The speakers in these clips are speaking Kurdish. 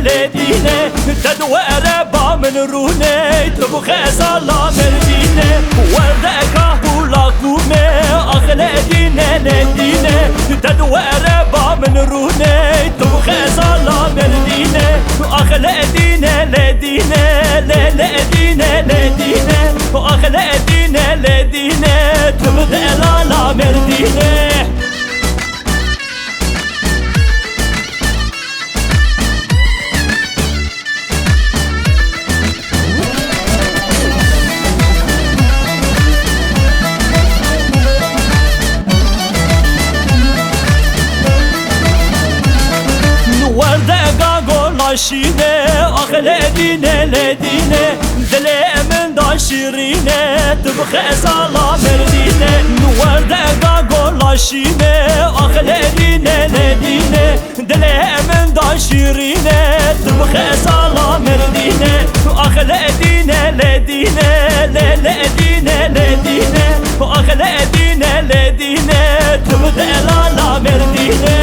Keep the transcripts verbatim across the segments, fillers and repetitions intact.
Lê dîne, te di were ba min rûnê, tu bi xezala Mêrdînê. Werdeka hûla kûmê, ax lê dîne, lê dîne, te di were ba min rûnê, tu bi xezala Mêrdînê. Ax lê dîne, lê dîne, lê lê dîne, lê dîne, ax lê dîne, lê dîne, tu bi delala Mêrdînê. Werdeka gola şîne, ax lê dîne, lê dîne, dilê min da şîrîne, tu bi xezala Mêrdînê. Werdeka gola şîne, ax lê dîne, lê dîne, dilê min da şîrîne, tu bi xezala Mêrdînê. Ax lê dîne, lê dîne, lê lê dîne, lê dîne, ax lê dîne, lê dîne, tu bi delala Mêrdînê.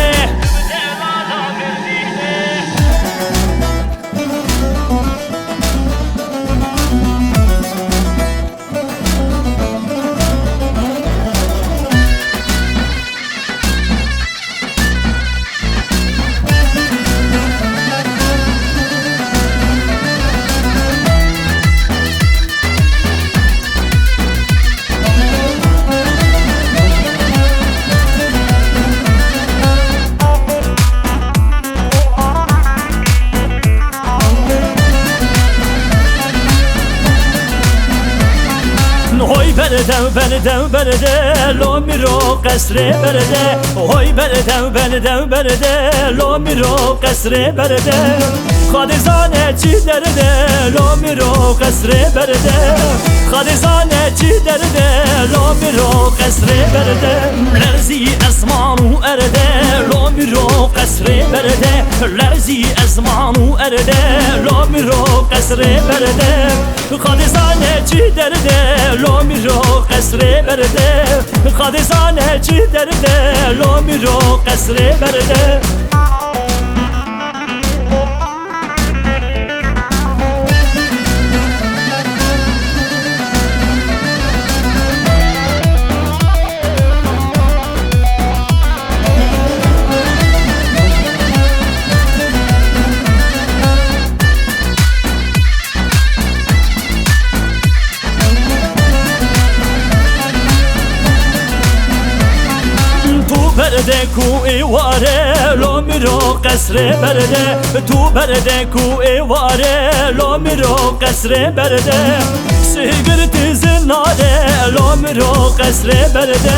Hoy berde, berde, berde, lo mîro qesrê berde. Hoy berde, berde, berde, lo mîro qesrê berde. Xadê zane çi derde, lo mîro qesrê berde. Xadê zane çi derde, lo mîro qesrê berde. Lerzî ezman û erde, lo mîro qesrê berde. Lerzî ezman û erde, lo mîro qesrê berde. Xadê zane çi derde, lo mîro qesrê berde. Xadê zane çi derde, lo mîro qesrê berde. Tu berde ku êware, lo mîro qesrê berde. Tu berde ku êware, lo mîro qesrê berde. Sihgirtî zinare, lo mîro qesrê berde.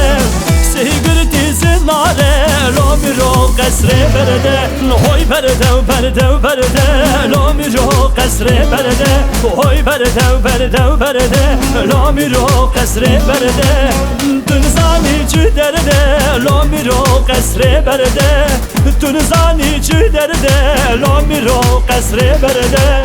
Sihgirtî zinare, lo mîro qesrê berde. Hoy berde, berde, berde, lo mîro qesrê berde. Hoy berde, berde, berde, lo mîro qesrê berde. Tu nizanî çi derde, lo mîro qesrê berde. Tu nizanî çi derde, lo mîro qesrê berde.